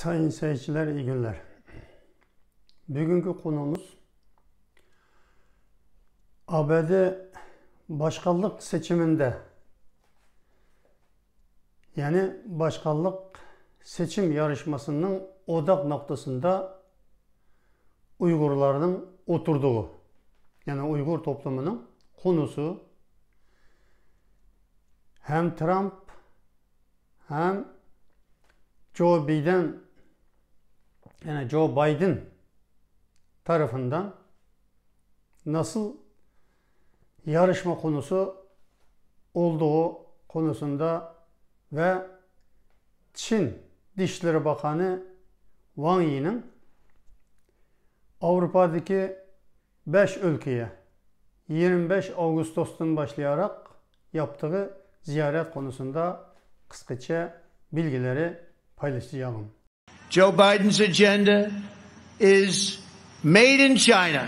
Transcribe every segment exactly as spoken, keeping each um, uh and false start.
سايىن سەيىتچىلەر، ئىگىلەر. بۈگۈنكى قونۇمىز ئابەدە باشقانلىق سېچىمىندە، يەنى باشقانلىق سېچىم يارىشمىسىنىڭ ئوداق نۇقتىسىندا ئۇيغۇرلارنىڭ ئولتۇردۇقى، يەنى ئۇيغۇر توپلىمىنىڭ قونۇسى ھەم ترامپ ھەم جو بىدەن، يەنى جو بايدېن تەرىپىندىن ناسىل يارىشما قونۇسى ئولدۇغۇ قونۇسىندا ۋە چىن دىشلىرى باقانى ۋاڭ يىنىڭ ئاۋروپادىكى بەش ئۆلكىگە يىگىرمە بەش ئاۋغۇستتىن باشلىياراق ياپتىغى زىيارەت قونۇسىندا قىسقىچە بىلگىلىرى پايلىشىجاغىم. Joe Biden's agenda is made in China.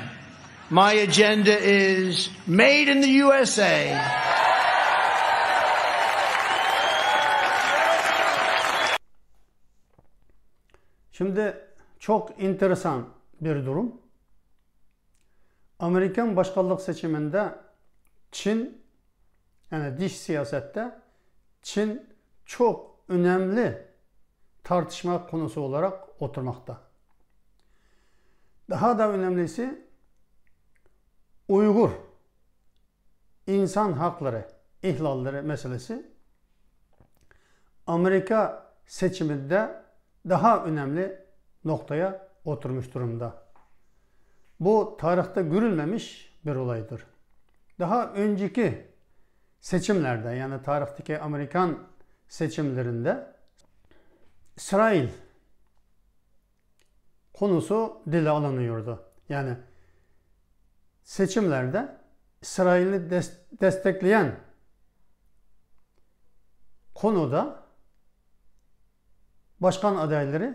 My agenda is made in the U S A. Şimdi çok enteresan bir durum. ئامېرىكان باشقانلىق سېچىمىندە چىن، يەنى دىش سىياسەتتە چىن چوق ئۆنەملى تارتىشما قونۇسى ئولاراق ئولتۇرماقتا. داھادا ئۆنەملىسى ئۇيغۇر ئىنسان ھەقلىرى ئىھلاللىرى مەسىلىسى ئامېرىكا سېچىمىدە داھا ئۆنەملى نۇقتىغا ئولتۇرمۇش دۇرۇمدا. بۇ تارىختا كۆرۈلمەمىش بىر ئولايدۇر. داھا ئۆنجىكى سېچىملەردە، يەنى تارىختىكى ئامېرىكان سېچىملىرىندە ئىسرائىل قونۇسى دىلى ئالىنىۋېرىدۇ. يەنى سېچىملەردە ئىسرائىلنى دەس-، دەستەكلىگەن قونۇدا باشقان ئادايلىرى،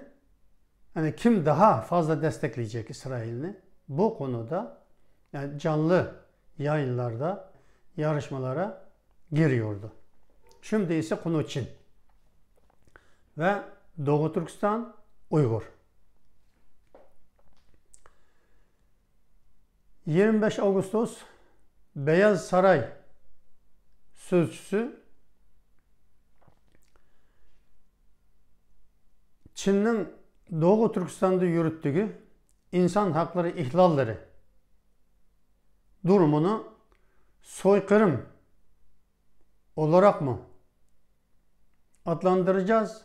يەنى كىم داھا فازلا دەستەكلەيجەك ئىسرائىلنى، بۇ قونۇدا، يەنى جانلى يايىنلاردا يارىشمىلارغا گىرىيوردۇ. شىمدى ئىسە قونۇ چىن ۋە دوغۇ تۈركىستان ئۇيغۇر. يىگىرمە بەش ئاۋغۇستوس بەياز ساراي سۆزچىسى چىننىڭ دوغۇ تۈركىستاندا يۈرۈتتۈگى ئىنسان ھەقلىرى ئىھلاللىرى دۇرۇمىنى سويقىرىم ئولاراقمۇ ئاتلاندۇرىجاز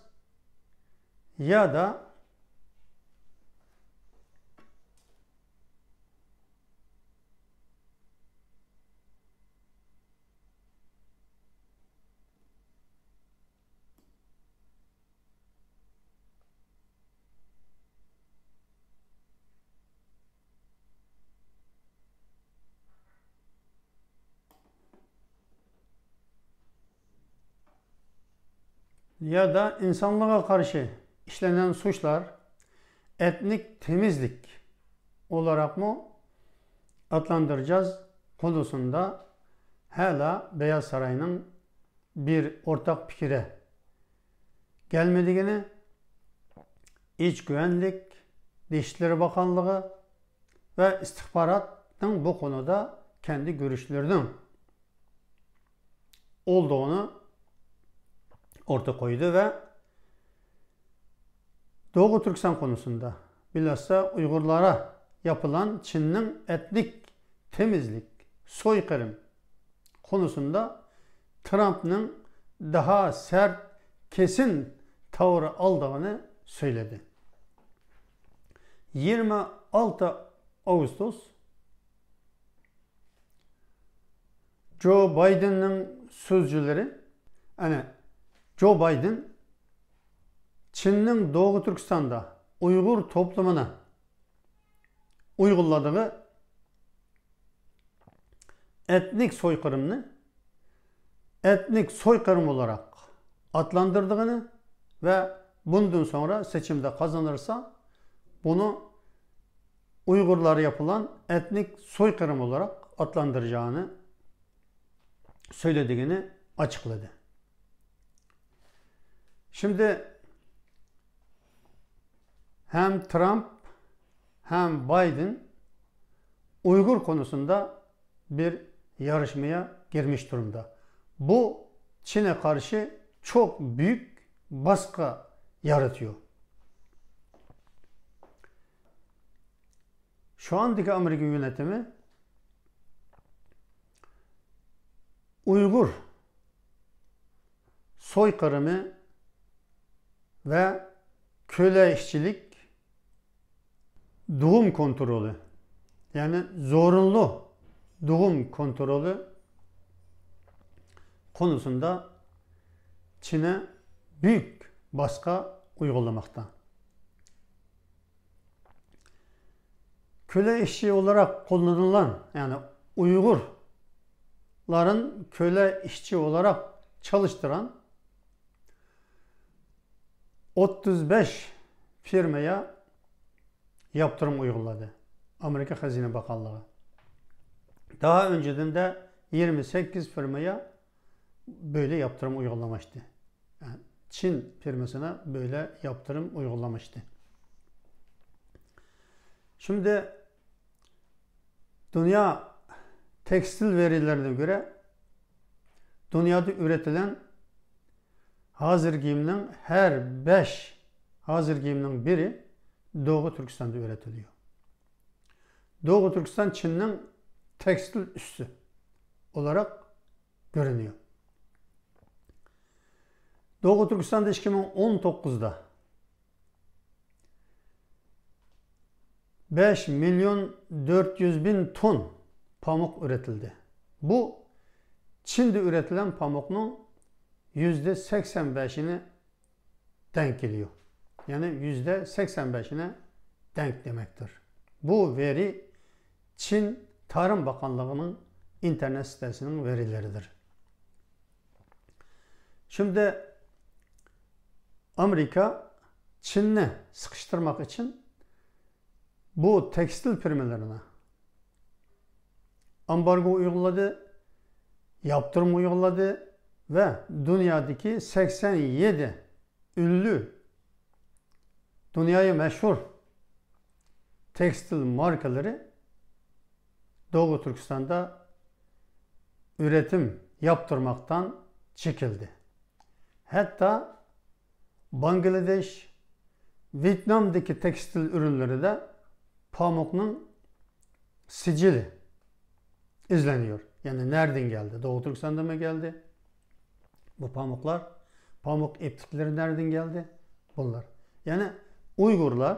يادا يادا ئىنسانلىققا قارشى ئىشلەنگەن سۇچلار ئېتنىك تېمىزلىك ئولاراقمۇ ئاتلاندۇرىجاز قونۇسىندا ھەلا بەياز ساراينىڭ بىر ئورتاق پىكىرگە كەلمىدىكىنى، ئىچ گۇۋەنلىك، دىشلىرى باقانلىقى ۋە ئىستىخباراتنىڭ بۇ قونۇدا كەندى كۆرۈشلىرىنىڭ ئولدۇغىنى ئورتىغا قويدى ۋە دوغۇ تۈركىستان قونۇسىندا، بىلھەسسە ئۇيغۇرلارغا ياپىلان چىننىڭ ئېتنىك تېمىزلىك، سويقىرىم قونۇسىندا ترامپنىڭ داھا سەرت، كېسىن تاۋۇر ئالىدىغىنى سۆيلىدى. يىگىرمە ئالتە ئاۋغۇستوس جو بايدېننىڭ سۆزچىلىرى، يەنى جو بايدېن چىننىڭ دوغۇ تۈركىستاندا ئۇيغۇر توپلىمىنى ئۇيغۇرلارغا ئېتنىك سويقىرىمنى ئېتنىك سويقىرىم ئولاراق ئاتلاندۇرىدىغىنى ۋە بۇندىن سوڭرا سېچىمدا قازىنىلسا، بۇنى ئۇيغۇرلارغا ياپىلان ئېتنىك سويقىرىم ئولاراق ئاتلاندۇرىدىغىنى سۆيلىدىغىنى ئاچىقلىدى. شىمدى ھەم ترامپ، ھەم بايدېن ئۇيغۇر قونۇسىندا بىر يارىشمىيا گىرمىش دۇرۇمدا. بۇ چىنە قارشى چوق بۈيۈك باسقا يارىتىيو. شۇ ئاندىكى ئامېرىكا يۆنىتىمى ئۇيغۇر سويقىرىمى ۋە كۆلە ئىشچىلىك دۇغۇم كونترولى، يەنى زورۇنلۇ دۇغۇم كونترولى قونۇسىندا چىنە بۈيۈك باسقا ئۇيغۇنلىماقتا. كۆلە ئىشچى ئولاراق قوللىنىلغان، يەنى ئۇيغۇرلارنى كۆلە ئىشچى ئولاراق چالىشتۇران ئوتتۇز بەش فىرمىيە ياپتۇرۇم ئۇيغۇنلىدى ئامېرىكا خەزىنە باقانلىقى. داھا ئۆنجىدىندە يىگىرمە سەككىز فىرمىيە بۆيلە ياپتۇرۇم ئۇيغۇنلىماشتى. چىن فىرمىسىنا بۆيلە ياپتۇرۇم ئۇيغۇنلىماشتى. شۇندى دۇنيا تېكستىل ۋېرىلىرىنى كۆرە، دۇنيادا ئۈرەتىلەن ھازىر گىيىمنىڭ ھەر بەش ھازىر گىيىمنىڭ بىرى دوغۇ تۈركىستاندا ئۈرەتىلىيو. دوغۇ تۈركىستان چىننىڭ تېكستىل ئۈسسى ئولاراق كۆرۈنىيو. دوغۇ تۈركىستاندا ئىككى مىڭ ئون توققۇزدا بەش مىليون دۆرت يۈز مىڭ تون پامۇق ئۈرەتىلدى. بۇ چىندا ئۈرەتىلگەن پامۇقنىڭ يۈزدە سەكسەن بەشىنى دەڭ كېلىيو. يەنى يۈزدە سەكسەن بەشىنى دەڭ دېمەكتۇر. بۇ ۋېرى چىن تارىم باقانلىقىنىڭ ئىنتېرنېت سىتەسىنىڭ ۋېرىلىرىدۇر. شۇندى ئامېرىكا چىننى سىقىشتۇرماق ئۈچۈن بۇ تېكستىل فىرمىلىرىنى ئامبارگو ئۇيغۇنلىدى، ياپتۇرۇم ئۇيغۇنلىدى ۋە دۇنيادىكى سەكسەن يەتتە ئۈنلۈك دۇنيايى مەشھۇر تېكستىل ماركىلىرى دوغۇ تۈركىستاندا ئۈرەتىم ياپتۇرماقتىن چېكىلدى. ھەتتا باڭگلادېش، ۋيېتنامدىكى تېكستىل ئۈرۈنلىرىدە پامۇقنىڭ سىجىلى ئىزلىنىيور. يەنى نەدىن كەلدى؟ دوغۇ تۈركىستاندىنمۇ كەلدى؟ بۇ پامۇقلار، پامۇق ئېپتىكلىرى نەدىن كەلدى؟ بۇلار. يەنى ئۇيغۇرلار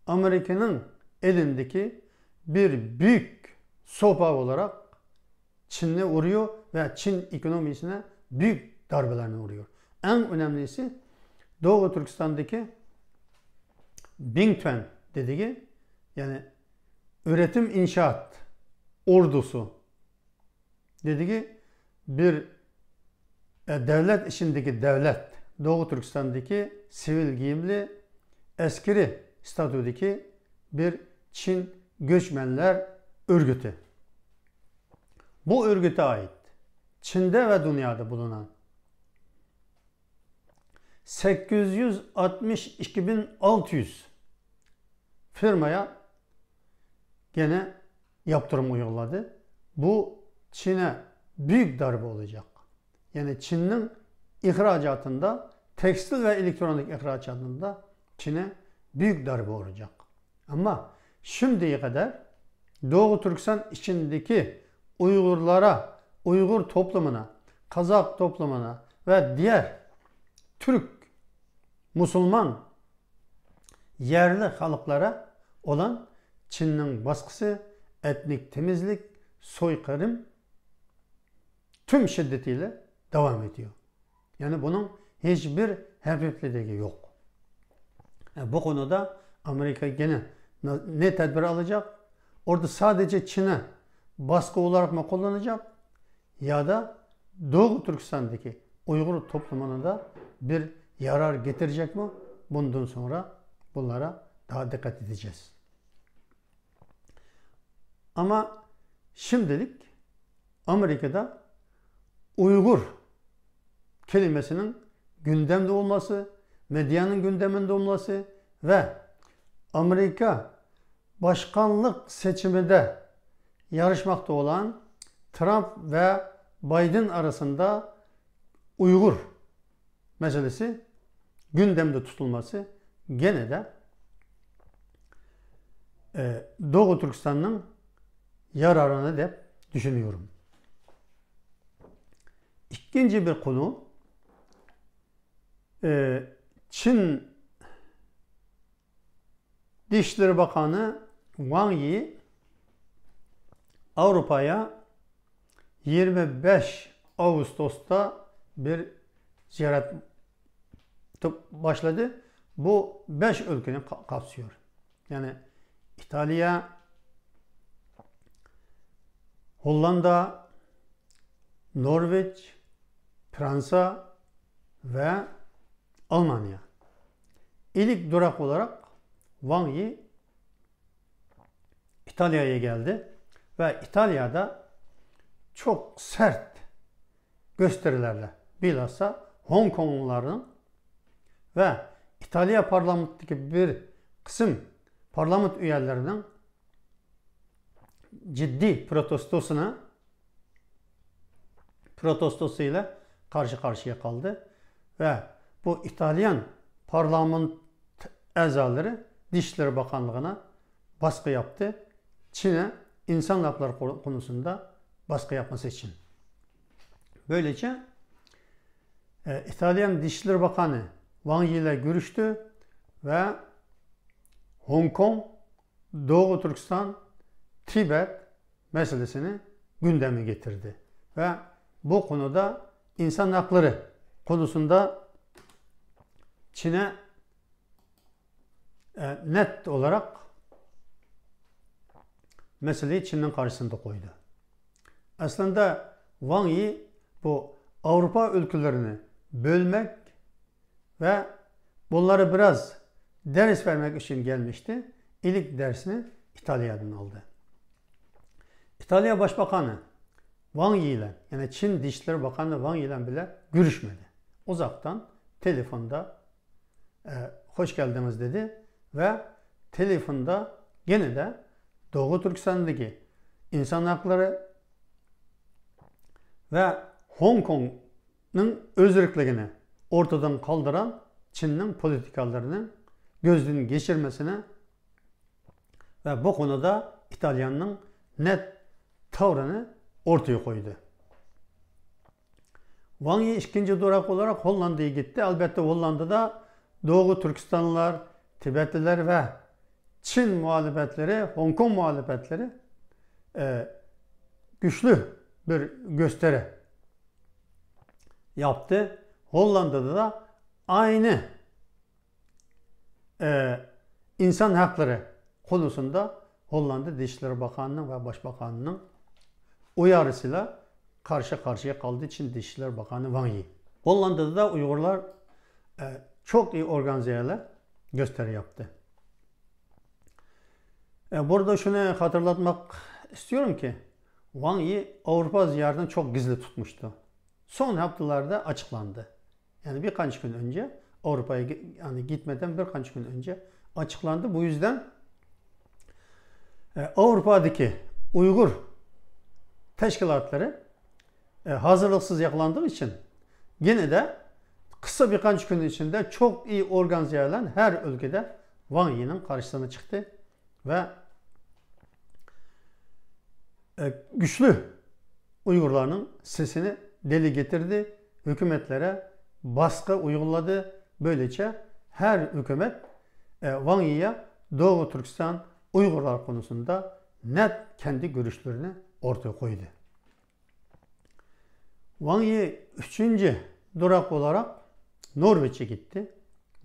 ئامېرىكىنىڭ ئېلىندىكى بىر بۈيۈك سوپا ئولاراق چىننى ئۇرۇيو ۋە چىن ئېكونومىيىسىنى بۈيۈك داربىلەرنى ئۇرۇيو. ئەڭ ئۆنەملىسى دوغۇ تۈركىستاندىكى بىڭتۈەن دېدىكى، يەنى ئۈرەتىم ئىنشائات ئوردۇسى دېدىكى بىر، ئە، دەۋلەت ئىچىندىكى دەۋلەت، دوغۇ تۈركىستاندىكى سىۋىل گىيىملى ئەسكىرىي ستاتۇدىكى بىر چىن گۆچمەنلەر ئۆرگىتى. بۇ ئۆرگىتى ئائىت چىندا ۋە دۇنيادا بۇلۇنان سەككىز يۈز ئاتمىش ئىككى مىڭ ئالتە يۈز فىرمايا گەنە ياپتۇرۇم ئۇيغۇنلىدى. بۇ چىنە بۈيۈك داربا بولاجاق. يەنى چىننىڭ ئىخراجاتىندا، تېكستىل ۋە ئېلېكترونىك ئىخراجاتىندا چىنە بۈيۈك داربا ئۇرۇجاق. ئەمما شىمدىگە قەدەر دوغۇ تۈركىستان ئىچىندىكى ئۇيغۇرلارا، ئۇيغۇر توپلۇمىنا، قازاق توپلۇمىنا ۋە دىيەر تۈرك، مۇسۇلمان يەرلىك خەلقلەرگە ئولان چىننىڭ باسقىسى، ئېتنىك تېمىزلىك، سويقىرىم تۈم شىددىتى ئىلە داۋام ئېتىيو. يەنى بۇنىڭ ھېچبىر خەۋپلىكى يوق. ئە، بۇ قونۇدا ئامېرىكا يەنە نە-، نە تەدبىر ئالىجاق؟ ئوردا سادىچە چىنە باسقا ئولاراقمۇ قوللىنىجاق؟ يادا دوغۇ تۈركىستاندىكى ئۇيغۇر توپلۇمىدا بىر يارار كەلتۈرۈجەكمۇ؟ بۇندىن سوڭرا بۇلارغا داھا دىققەت ئېتىجەز. ئەمما شىمدىلىك ئامېرىكىدا ئۇيغۇر كەلىمىسىنىڭ گۈندەمدە بولماسى، مېدىيانىڭ گۈندەمىندە بولماسى، ۋە ئامېرىكا باشقانلىق سېچىمىدە يارىشماقتا بولغان ترامپ ۋە بايدېن ئارىسىندا ئۇيغۇر مەسىلىسى گۈندەمدە تۇتۇلماسى گەنىدە، ئە، دوغۇ تۈركىستاننىڭ يارارىنى دەپ چۈشىنىيورۇم. ئىككىنچى بىر قونۇ، ئە، چىن دىشلىرى باقانى ۋاڭ يى ئاۋروپايا يىگىرمە بەش ئاۋغۇستوستا بىر زىيارەت باشلىدى. بۇ بەش ئۆلكىنى قا-، قاپسىيور. يەنى ئىتالىيە، ھوللاندا، نورۋېچ، فرانسا ۋە ئالمانىيە. ئىلىك دۇراق ئولاراق ۋاڭ يى ئىتالىيەگە كەلدى ۋە ئىتالىيەدە چوق سەرت گۆستىرىلەردە، بىلھاسا ھوڭكوڭلۇلارنىڭ ۋە ئىتالىيە پارلامېنتىدىكى بىر قىسىم پارلامېنت ئۈيەلىرىنىڭ جىددىي پروتېستوسىنى، پروتېستوسى بىلەن قارشى قارشىغا قالدى ۋە بۇ ئىتالىيان پارلامېنت ئەزالىرى دىشلىرى باقانلىقىنى باسقى ياپتى. چىنە ئىنسان ھەقلىرى قونۇسىندا باسقى ياپماسى ئۈچۈن. بۆلىچە، ئە، ئىتالىيان دىشلىرى باقانى ۋاڭ يى بىلەن كۆرۈشتى ۋە ھوڭكوڭ، دوغۇ تۈركىستان، تىبەت مەسىلىسىنى گۈندەمگە كەلتۈردى ۋە بۇ قونۇدا ئىنسان ھەقلىرى قونۇسىندا چىنە، ئە، نەت ئولاراق مەسىلىنى چىننىڭ قارشىسىندا قويدى. ئەسلىندە ۋاڭ يى بۇ ئاۋروپا ئۆلكىلىرىنى بۆلمەك ۋە بۇلارغا بىراز دەرس بەرمەك ئۈچۈن كەلمىشتى. ئىلىك دەرسنى ئىتالىيەدىن ئالدى. ئىتالىيە باشباقانى ۋاڭ يى بىلەن، يەنى چىن دىشلىرى باقانى ۋاڭ يى بىلەن كۆرۈشمىدى. ئۇزاقتان تېلېفوندا، ئە، «خوش كەلدىڭىز» دېدى ۋە تېلېفوندا يەنىدە دوغۇ تۈركىستاندىكى ئىنسان ھەقلىرى ۋە ھوڭكوڭ نىڭ ئۆزرۈكلۈكىنى ئورتىدىن قالدۇرغان چىننىڭ پولىتىكالىرىنى كۆزدىن كەچۈرمىسىنى ۋە بۇ قونۇدا ئىتالىيەننىڭ نەت تاۋرىنى ئورتىغا قويدى. ۋاڭ يى ئىككىنچى دۇراق ئولاراق ھوللاندىيە كەتتى. ئەلبەتتە، ھوللاندىدا دوغۇ تۈركىستانلار، تىبەتلىلەر ۋە چىن مۇھالىپەتلىرى، ھوڭكوڭ مۇھالىپەتلىرى، ئە، كۈچلۈك بىر گۆستىرى ياپتى. ھوللاندىدا ئاينى، ئە، ئىنسان ھەقلىرى قونۇسىندا ھوللاندىيە دىشلىرى باقانىنىڭ ۋە باشباقانىنىڭ ئۇيارىسىلا قارشى قارشىغا قالدى چىن دىشلىرى باقانى ۋاڭ يى. ھوللاندىيەدە ئۇيغۇرلار، ئە، چوق ئورگانىزايەلەر گۆستەرى ياپتى. ئە، بۇردا شۇنى خاتىرىلاتماق ئىستىيورۇمكى، ۋاڭ يى ئاۋروپا زىيارىتىنى چوق گىزلى تۇتمۇشتى. سون ھەپتىلەردە ئاچىقلاندى. يەنى بىر قانچە كۈن ئۆنجە ئاۋروپاغا، يەنى گىتمەدەن بىر قانچە كۈن ئۆنجە ئاچىقلاندى. بۇ يۈزدەن، ئە، ئاۋروپادىكى ئۇيغۇر تەشكىلاتلىرى، ئە، ھازىرلىقسىز ياقلاندىغى ئۈچۈن يەنىدە قىسا بىر قانچە كۈن ئىچىدە چوق ئورگانىزايەلەر ھەر ئۆلكىدە ۋاڭ يىنىڭ قارشىسىغا چىقتى ۋە، ئە، كۈچلۈك ئۇيغۇرلارنىڭ سېسىنى دىلگە كەلتۈردى، ھۆكۈمەتلەرگە باسقۇ ئۇيغۇنلىدى. بۆلىچە ھەر ھۆكۈمەت، ئە، ۋاڭ يىغا دوغۇ تۈركىستان ئۇيغۇرلار قونۇسىندا نەت كەندى كۆرۈشلىرىنى ئورتىغا قويدى. ۋاڭ يى ئۈچىنچى دۇراق ئولاراق نورۋېچكە كەتتى.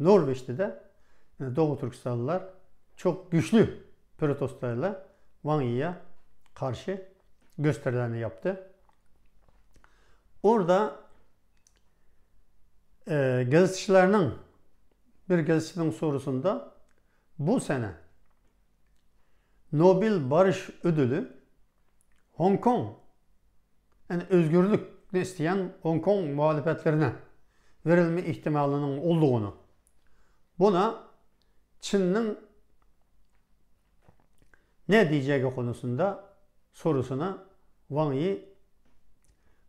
نورۋېچتىدە، ئە، دوغۇ تۈركىستانلىلار چوق كۈچلۈك پروتېستلارلا ۋاڭ يىغا قارشى گۆستىرىلەرنى ياپتى. ئوردا، ئە، گېزىتچىلەرنىڭ بىر گېزىتچىنىڭ سورۇشىدا بۇ سەنە نوبېل بارىش ئۆدۈلى ھوڭكوڭ، يەنى ئۆزگۈرلۈكنى ئىستىگەن ھوڭكوڭ مۇھالىپەتلىرىنى بېرىلمە ئېھتىمالىنىڭ ئولدۇغىنى. بۇنا چىننىڭ نەتىجەگە قونۇسىندا سورۇسىنا ۋاڭ يى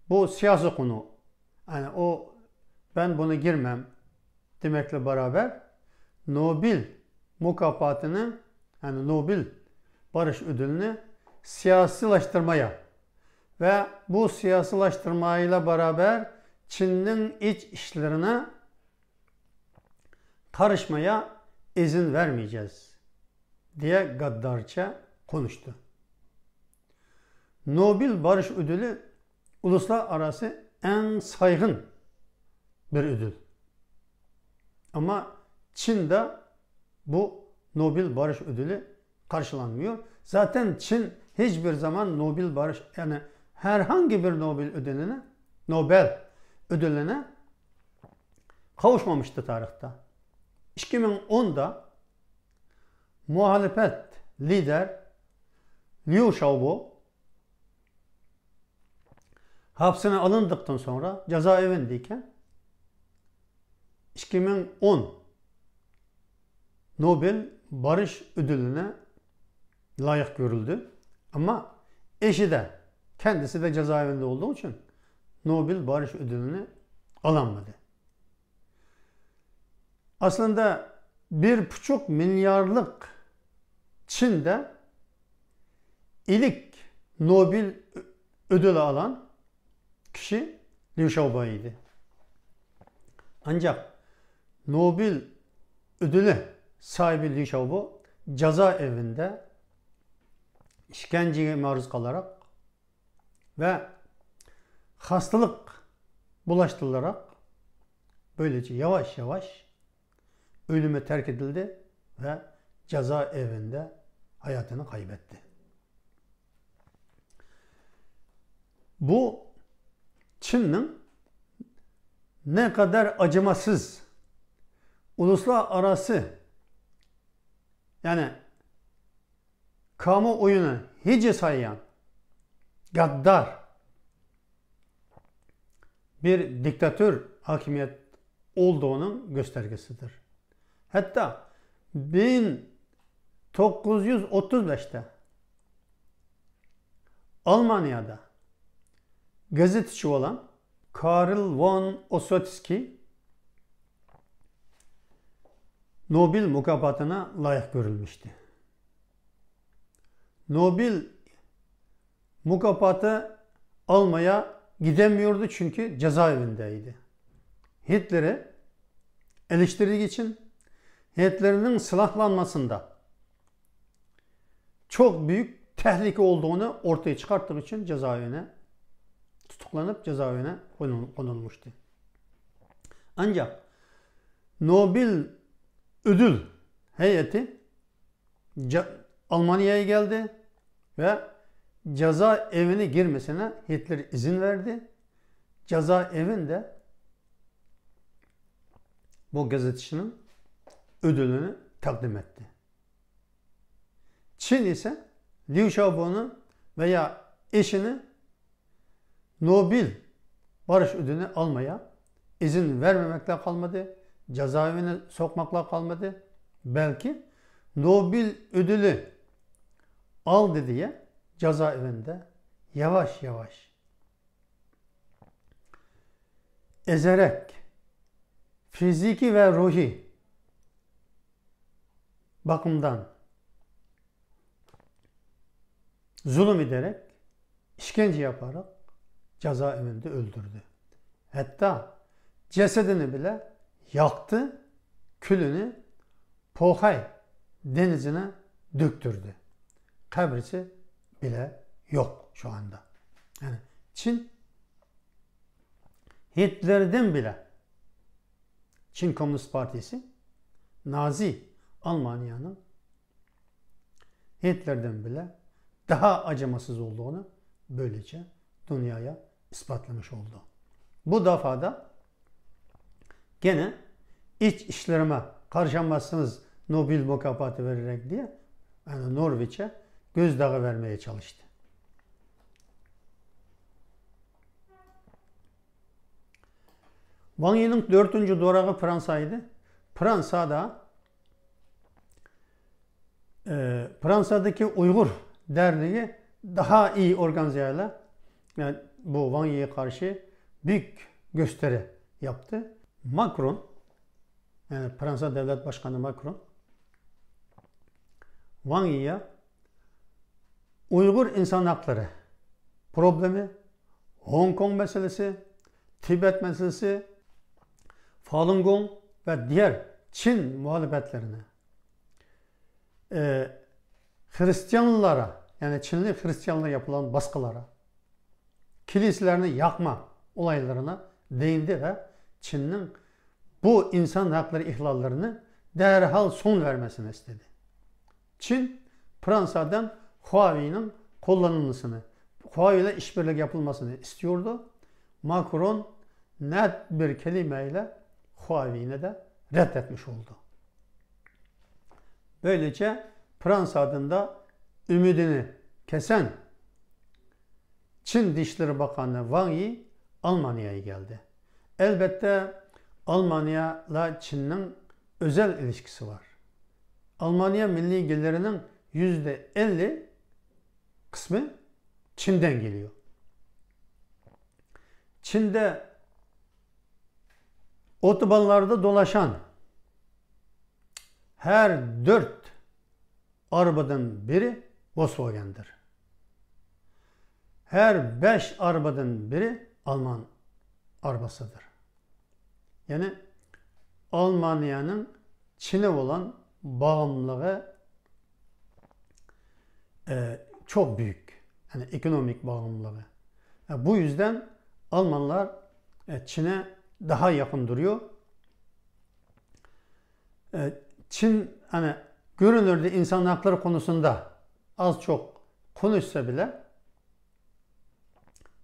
بۇ سىياسىي قونۇ. يەنى ئۇ، بەن بۇنى گىرمەم دېمەكلە بارابەر، نوبېل مۇكاپاتىنى، يەنى نوبېل بارىش ئۆدۈلىنى سىياسىيلاشتۇرمايا ۋە بۇ سىياسىيلاشتۇرمايلا بارابەر چىننىڭ ئىچ ئىشلىرىنى قارىشمايا ئىزىن ۋەرمەيجەز دېيە گاددارچە قونۇشتى. نوبېل بارىش ئۆدۈلى ئۇلۇسلار ئاراسى ئەڭ سايغىن بىر ئۆدۈل. ئەمما چىندا بۇ نوبېل بارىش ئۆدۈلى قارشىلانمىيور. زاتەن چىن ھېچ بىر زامان نوبېل بارىش، يەنى ھەرھانگى بىر نوبېل ئۆدۈلىنى، نوبېل ئۆدۈلىنى قاۋۇشمامىشتى تارىختا. ئىككى مىڭ ئوندا مۇھالىپەت لىدېر ليۇ شاۋبو ھاپىسىنى ئالىندىقتىن سوڭرا جازا ئېۋىندىكەن. ئىككى مىڭ ئون نوبېل بارىش ئۆدۈلىنى لايىق كۆرۈلدى. ئەمما ئېشىدە، كەندىسىدە جازا ئېۋىندە بولدۇقى ئۈچۈن نوبېل بارىش ئۆدۈلىنى ئالالمىدى. ئەسلىندە بىر پۇچۇق مىليارلىق چىندە ئىلىك نوبېل ئۆدۈلى ئالغان كىشى ليۇ شاۋبو ئىدى. ئانچاق نوبېل ئۆدۈلى ساھىبى ليۇ شاۋبو جازا ئېۋىندە ئىشكەنجىگە مەرۇز قالاراق ۋە خاستىلىق بۇلاشتۇرۇلاراق، بۆيلىچە ياۋاش-ياۋاش ئۆلۈمى تەرك ئېتىلدى ۋە جازا ئېۋىندە ھاياتىنى قايبەتتى. بۇ چىننىڭ نەقەدەر ئاجىماسىز، ئۇلۇسلار ئاراسى، يەنى كامۇ ئويۇنى ھىجى سايان، گاددار بىر دىكتاتور ھاكىمىيەت ئولدۇغىنىڭ گۆستەرگىسىدىر. ھەتتا بىڭ توققۇز يۈز ئوتتۇز بەشتە ئالمانىيەدە گېزىتچى بولغان كارل ۋون ئوسوتسكىي نوبېل مۇكاپاتىنا لايىق كۆرۈلمۈشتى. نوبېل مۇكاپاتى ئالمايا گىدەم يۈردى، چۈنكى جازا ئېۋىندە ئىدى. ھىتلېرنى ئېلىشتۇرۇش ئۈچۈن ھىتلېرنىڭ سىلاھلانمىسىدا چوق بۈيۈك تەھلىكە بولىدىغىنى ئورتىغا چىقارتىش ئۈچۈن جازا ئېۋىنى تۇتۇقلىنىپ، جازا ئېۋىنى قونۇل-، قونۇلمۇشتى. ئانچاق نوبېل ئۆدۈل ھەيئىتى جا-، ئالمانىيەگە كەلدى ۋە جازا ئېۋىنى گىرمىسىنى ھىتلېر ئىزىن بەردى. جازا ئېۋىندە بۇ گېزىتچىنىڭ ئۆدۈلىنى تەقدىم ئەتتى. چىن ئىسە ليۇ شاۋبونى ۋە يا ئېشىنى نوبېل بارىش ئۆدۈلىنى ئالمايا ئىزىن بەرمەمەكلا قالمىدى، جازا ئېۋىنى سوقماقلا قالمىدى، بەلكى نوبېل ئۆدۈلى ئالدى دېيە جازا ئېۋىندە ياۋاش-ياۋاش ئېزەرەك، فىزىكىي ۋە روھىي باقىمدان زۇلۇم ئېتەرەك، ئىشكەنجە ياپاراق جازا ئېۋىندە ئۆلتۈردى. ھەتتا جەسىتىنى بىلە ياقتى، كۈلىنى پوخەي دېڭىزىنى دۆكتۈردى. قەبرىسى بىلە يوق شۇ ئاندا. يەنى چىن ھىتلېردىن بىلە چىن كوممۇنىست پارتىيىسى نازى ئالمانىيەنىڭ ھىتلېردىن بىلە داھا ئاجىماسىز بولدۇغىنى بۆلىچە دۇنيايا ئىسپاتلىمىش بولدى. بۇ دەپەدە گەنە ئىچ ئىشلىرىما قارشاماسسىڭىز نوبېل مۇكاپاتى بېرىرەك دېيە، يەنى نورۋېچە گۆزداغى بەرمەيگە چالىشتى. ۋاڭ يىنىڭ تۆتىنچى دوراغى فرانسا ئىدى. فرانسادا E, Fransa'daki Uygur Derneği daha iyi organize ile, yani bu Wang Yi'ye karşı büyük gösteri yaptı. Macron, yani Fransa Devlet Başkanı Macron, Wang Yi'ye Uygur insan hakları problemi, Hong Kong meselesi, Tibet meselesi, Falun Gong ve diğer Çin muhalefetlerine, e, Hristiyanlara, yani Çinli Hristiyanlara yapılan baskılara, kiliselerni yakma olaylarına değindi ve Çin'in bu insan hakları ihlallerine derhal son vermesini istedi. Çin Fransa'dan Huawei'nin kullanılmasını, Huawei ile işbirliği yapılmasını istiyordu. Macron net bir kelimeyle Huawei'ni de reddetmiş oldu. Böylece Fransa adında ümidini kesen Çin Dışişleri Bakanı Wang Yi Almanya'ya geldi. Elbette Almanya'yla Çin'in özel ilişkisi var. Almanya milli gelirinin yüzde elli kısmı Çin'den geliyor. Çin'de otobanlarda dolaşan her dört arabadan biri Volkswagen'dir. Her beş arabadan biri Alman arabasıdır. Yani Almanya'nın Çin'e olan bağımlılığı, e, çok büyük. Yani ekonomik bağımlılığı. E, bu yüzden Almanlar, e, Çin'e daha yakın duruyor. E, Çin hani görünürde insan hakları konusunda az çok konuşsa bile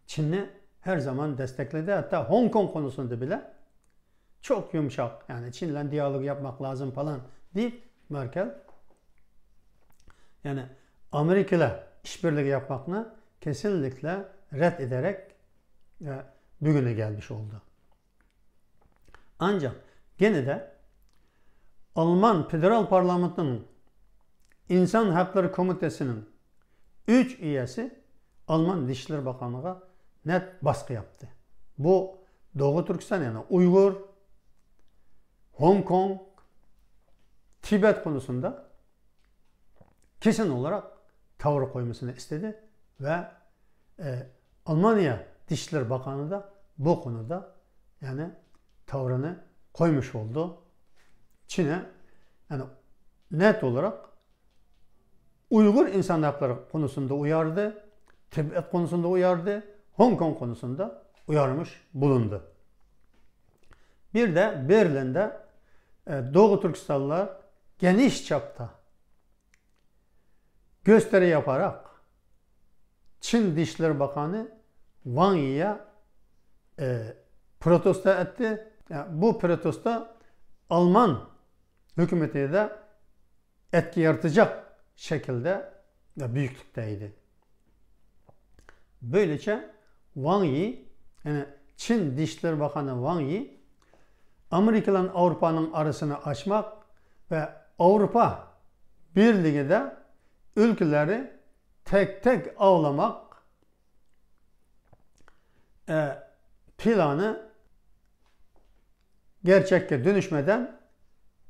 Çin'i her zaman destekledi. Hatta Hong Kong konusunda bile çok yumuşak, yani Çin'le diyalog yapmak lazım falan deyip Merkel, yani Amerika ile işbirliği yapmakını kesinlikle red ederek, e, bugüne gelmiş oldu. Ancak gene de Alman Federal Parlamentinin İnsan Hakları Komitesi'nin üç üyesi Alman Dışişleri Bakanlığı'na net baskı yaptı. Bu Doğu Türkistan, yani Uygur, Hong Kong, Tibet konusunda kesin olarak tavır koymasını istedi ve, e, Almanya Dışişleri Bakanı da bu konuda yani tavrını koymuş oldu. Çin'e yani net olarak Uygur insan hakları konusunda uyardı, Tibet konusunda uyardı, Hong Kong konusunda uyarmış bulundu. Bir de Berlin'de, e, Doğu Türkistanlılar geniş çapta gösteri yaparak Çin Dışişleri Bakanı Wang Yi'ye, e, protesto etti. Yani bu protesto Alman hükümetine de etki yaratacak şekilde ve büyüklükteydi. Böylece Wang Yi, yani Çin Dışişleri Bakanı Wang Yi, Amerika ile Avrupa'nın arasını açmak ve Avrupa Birliği de ülkeleri tek tek avlamak, e, planı gerçekte dönüşmeden,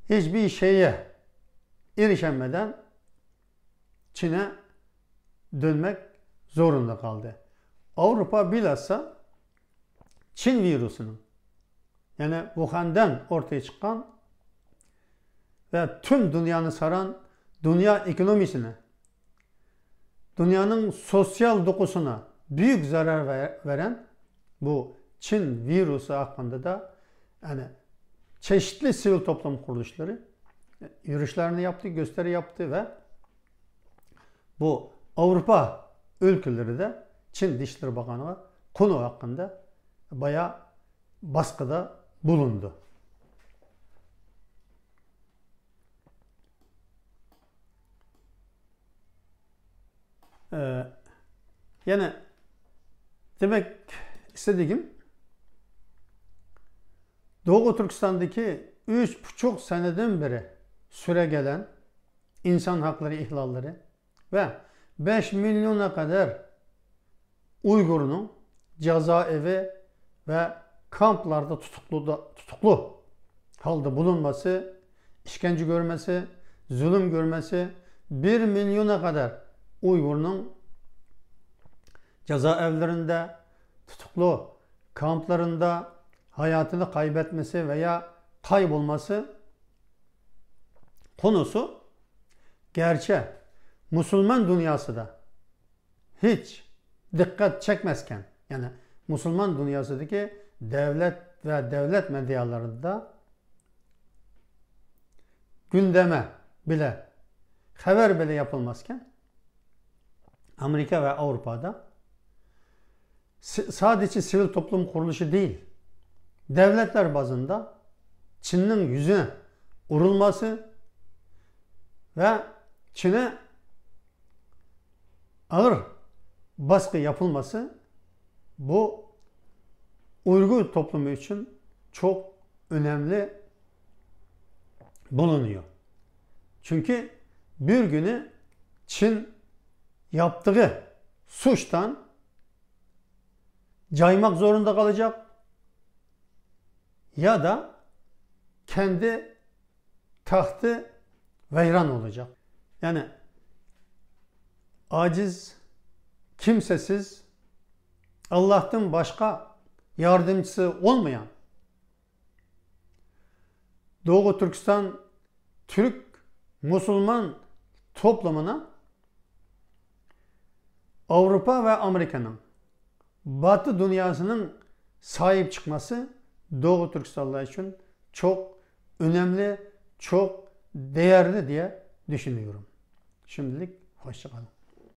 hiçbir şeye erişemeden Çin'e dönmek zorunda kaldı. Avrupa bilhassa Çin virüsünün, yani Wuhan'dan ortaya çıkan ve tüm dünyanı saran dünya ekonomisine, dünyanın sosyal dokusuna büyük zarar ver-, veren bu Çin virüsü hakkında da yani çeşitli sivil toplum kuruluşları yürüyüşlerini yaptı, gösteri yaptı ve bu Avrupa ülkeleri de Çin Dışişleri Bakanı konu hakkında bayağı baskıda bulundu. Ee, yani demek istediğim, Doğu Türkistan'daki üç buçuk seneden beri süregelen ئىنسان ھەقلىرى ئىھلاللىرى ۋە بەش مىليونغا قەدەر ئۇيغۇرنىڭ جازائەۋى ۋە كامپلاردا تۇتۇقلۇدا-، تۇتۇقلۇق ھالدا بولۇنمىسى، ئىشكەنجە كۆرمىسى، زۇلۇم كۆرمىسى، بىر مىليونغا قەدەر ئۇيغۇرنىڭ جازائەۋلىرىندە، تۇتۇقلۇق كامپلىرىندا ھاياتىنى قايبەتمىسى ۋە يا قايبولمىسى قونۇسى گەرچە مۇسۇلمان دۇنياسىدا ھېچ دىققەت چەكمەسكەن، يەنى مۇسۇلمان دۇنياسىدىكى دەۋلەت ۋە دەۋلەت مېدىيالىرىدا گۈندەمە بىلە، خەۋەر بىلە ياپىلماسكەن، ئامېرىكا ۋە ئاۋروپادا س-، سادىچە سىۋىل توپلۇم قۇرۇلۇشى دېيىل، دەۋلەتلەر بازىندا چىننىڭ يۈزىنى ئۇرۇلماسى ۋە چىنە ئاغىر باسقى ياپىلماسى بۇ ئۇيغۇر توپلۇمى ئۈچۈن چوق ئۆنەملى بولۇنىيۇ. چۈنكى بىر كۈنى چىن ياپتىغى سۇچتان جايماق زورۇندا قالىجاق يا دا كەندى تەختى ۋەيران بولىدۇ. يەنى ئاجىز، كىمسەسىز، ئاللاھتىن باشقا ياردەمچىسى بولمىغان دوغۇ تۈركىستان تۈرك مۇسۇلمان توپلۇمىنى ئاۋروپا ۋە ئامېرىكىنىڭ، باتى دۇنياسىنىڭ ساھىب چىقماسى دوغۇ تۈركىستانلار ئۈچۈن چوق ئۆنەملى، چوق دەيەرلى دېيە دۈشىنىيورۇم. شىمدىلىك خوشچاقالىڭ.